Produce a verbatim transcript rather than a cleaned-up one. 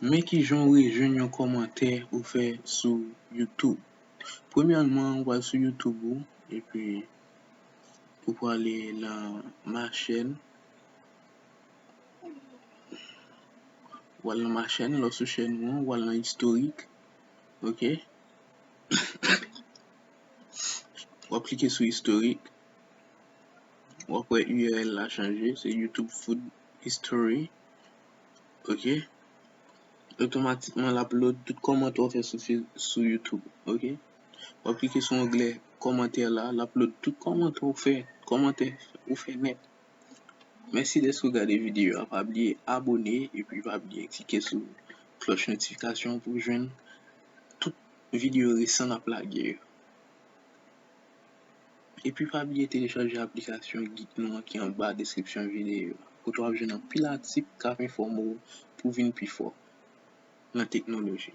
Men kijan w rejwenn yon kòmantè ou fè sou YouTube. Premyèman, ou pral sou YouTube ou, epi ou prale nan ma chaîne. Ou al nan ma chaîne, lè w sou chèn ou an, ou al nan istorik. Ok. W ap klike sou istorik. W ap wè U R L la chanje, se YouTube Food History. Ok. Otomatikman, l ap load tout kòmantè w fè sou, sou YouTube. Ok. W ap klike sou onglè kòmantè la, l ap load tout kòmantè w fè, kòmantè ou fè nèt. Mèsi dèske w gade videyo a. Pa bliye abòne epi pa bliye klike sou klòch notifikasyon pou w jwenn tout videyo resan n ap lage yo. Epi pa bliye telechaje aplikasyon Geek nou an ki anba deskripsyon videyo a, kote w ap jwenn anpil atik k ap enfòme w pou w vin pi fò nan teknoloji.